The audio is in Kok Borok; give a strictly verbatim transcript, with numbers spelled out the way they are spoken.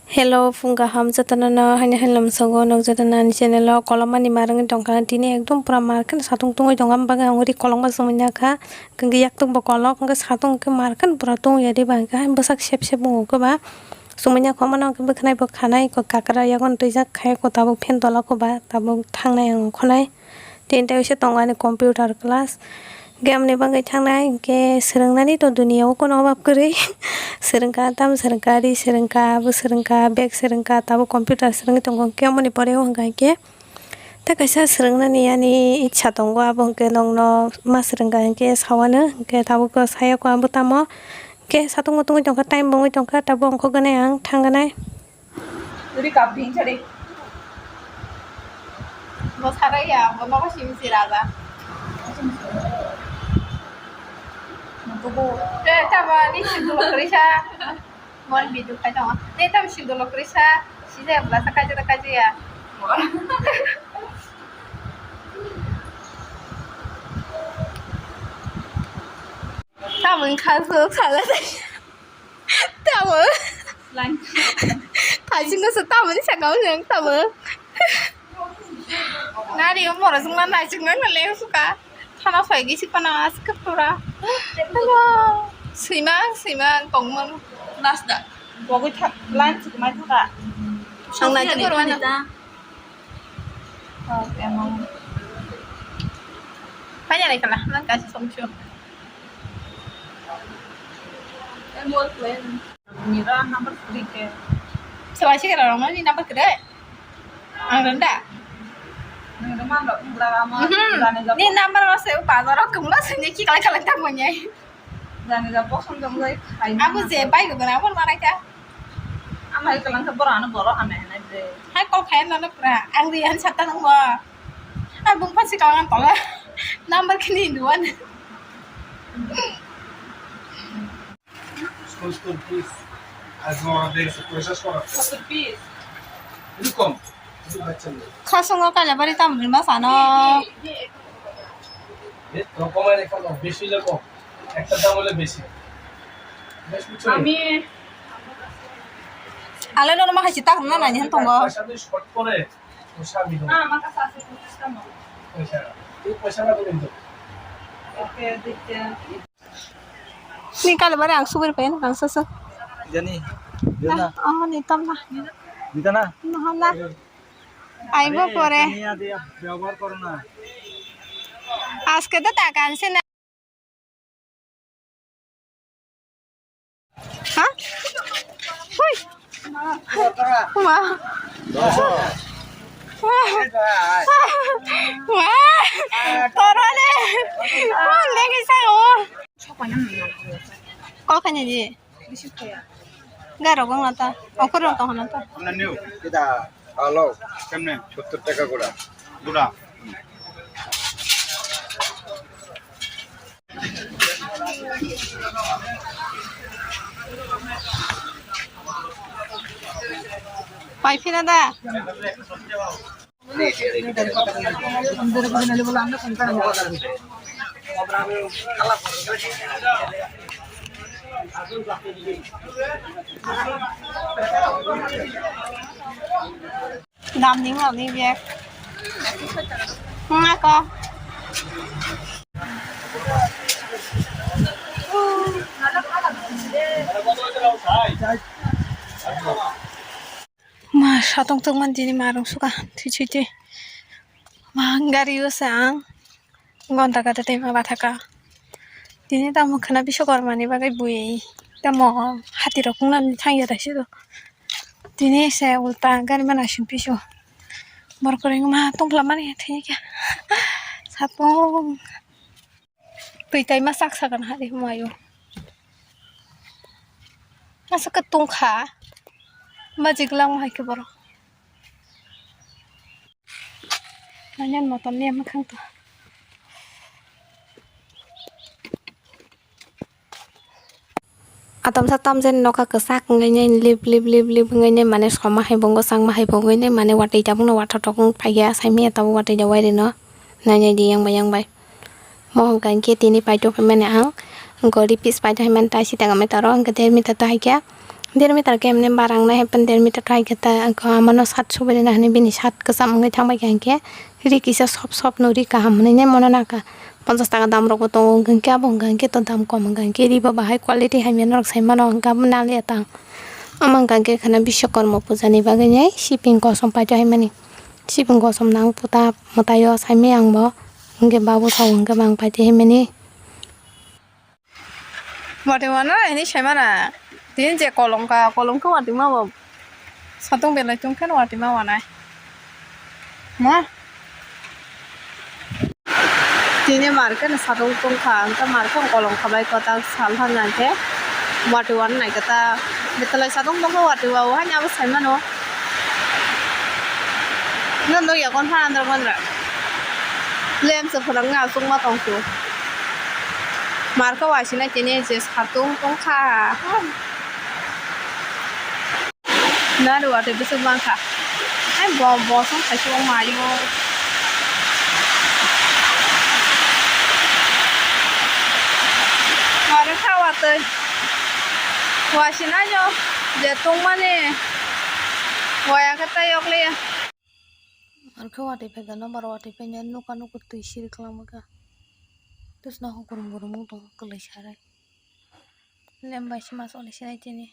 Hello, phung kaham jotono no, haino haino lamsogo nog jotono ani channel o kolomani marwngwi tongkha. Tini ekdom pura market satung tungwi tongkha, bagwi ang ri kolokma swngwi nakha. Hwnkhe yaktuk bo kolok, hwnkhe satung hwnkhe market pura tungwi ya diba, hwnkhe hai bwsak sep sep wngo khe ba. Swngwi nakha omo no hwnkhe bwkhanai bo khanai, ko kakra yago twijak khai, ko tabuk phen tola ko ba, tabuk thangnai ang khonai. Tini tai waisa tongo ani computer class. Hwnkhe amoni bagwi thangnai, hwnkhe swrwngnani to duniya o kono obab kwrwi. Swrwngkha, tamo swrwngkha, ri swrwngkha, abo swrwngkha, bag swrwngkha, tabuk computer swrwngwi tongo. Hwnkhe amoni pore o hwnkha hwnkhe ta kaisa swrwngnani ani ichha tongo, abo hwnkhe nokno ma swrwngkha hwnkhe sawano, hwnkhe tabuk o sayako abo tamo. Hwnkhe satung mutung wng tongkha, time bo wngwi tongkha, tabuk ongkhorganai ang thangganai. Uri kap ding chari. Bo sarai ya, bo nogo simi si raja. Mutubu. Te tama ni sidu lo krisa. Mon bidu kai tama. Te tam sidu lo krisa. Sisa ya bla sakai jada kai ya. Tamo wngkha kho khala. Tamo. Thaichingno se tamo ni sakao se ang tamo. Nari o moro sungna naichingno na le suka. Thana phai gi sikpana aske pura. Swimang, swimang tongmang. Last da. Bogwi thak line sikmai thaka. Ang naiching korwa na. Oh, emang. Kanya lai kala, lang kasi songcho. Mira number three ke. Sewa sih kalau orang ni number kedai. Ang rendah. Ni number masih bazar aku mula sini kikal kala tak punya. Jani ja boson jom jai khai. Abo je bai gubun abo manai ta. Ama hai kalang ka bora ano boro hame hane je. Hai kol khai no no pura. Ang ri an sata nang bo. Ai bung pasi kalang an tola. Number kini duan. School, school fees. Ago de su presa sora. School fees. Ini kom. Khosongo kailabari tamni ma sano. এ, তো কমাই রেখে দাও, বেশি হলে কম, একটা দাম হলে বেশি। বেশ, বুঝছো? আমি Ale no ma hachi tak na na ni tongo. পয়সা যদি শর্ট করে, তো স্বামী দেবো। না, আমার কাছে আছে পঁচিশটা মাল। পয়সা, এই পয়সা না কিন্তু। ওকে, দিতে। Ni kailabari ang suburi pai ang sasa. জানি, দিও না। Oh, ni tam na. দিতা না? No, na. Aibo আরে, pore. এটা নিয়ে দিয়ে ব্যবহার করো না। Aske to taka anse na. Ha? Hui. Ma. Ma. Torole. Oh, legi sa o. Kok kanya di. Garo gong nata. Okur rong tong nata. Kita alo. Kemne? সত্তর টাকা গোড়া। গোড়া। Pai phina da. Dam ni wngkha ni bag. Wng ako. Ma satong tongmani tini marung suka thui thui thui. Ma gari o se ang gonta gata tei ma bathaka. Tini tamo khwna Biswakarma ni bagwi bui tamo hati rok wngna thang ya daisi do. Tini se ulta gari mana sing piso. Borok kwrwi ma tongkla mani thangya khe. Satong. Twi tai ma sak sagan hari mayo. Asa ka tongkha. Majik lang hai khe borok. Nanya motom ni ama khang to. Atomsa tamjani nokha kwchak wngwi nai lip lip lip lip wngwi nai mane soma hai bo wngwi changma hai bo wngwi nai mane watwi tabukno wathotok wng phaiya saimanya tabuk watwi da wairino nainai di yang bai yang bai. Mo hwnkha hinkhe tini paithok phaimani ang gori piece paithok phaimani tai sitang amai toro hwnkhe der mita to haikhe Der meter khe emne barang nai happen, der meter kai khe ta, ang khe amano sat subari na hinwi bini sat kwcham wngwi thangbai kha, hinkhe ri kisa sop sop no ri kaham hinwi nai mono naka. Ponchas taka dam rok bo tongo, hwnkhe abo hwnkha hwnkhe to dam kom hwnkha hwnkhe ri bo bahai quality hamya norok sai mano, hwnkhe abo naliya tang. Omo hwnkha hwnkhe khana Biswakarma puja ni bagwi nai siping kosom paito hai mani. Siping kosom nang puta mwtaio saimai ang bo, hwnkhe babu sao hwnkhe bang paito hai mani. Watwi wana hini saimana. Tini je kolom ka, kolom khe watwi ma bo. Satung belai tong khe watwi ma wanai. Ma. Tini mar khe satung tong kha, ang khe mar khe kolom kha bai kwtal sal han nang khe watwi wana nai khe ta. Betalai satung tong khe watwi wa o, hani abo saimano. Nang nukya kon phan andra mandra. Lem se phwrwng aswk ma tong su. Mar khe waisina tini je satung tong kha. Nari watwi bwswk mang kha. Ai bo, bo song khai se o mayo. Mar kha watwi. Waisina yo je tongmani. Waya khe tei yok le. Ar khe watwi phaikha, number watwi phaikha, nuka nukur twi siri kwlangma kha. Twisna hw kurum kurum wng tong kwlwi sarai. Lem bai se mas oli sinai tini.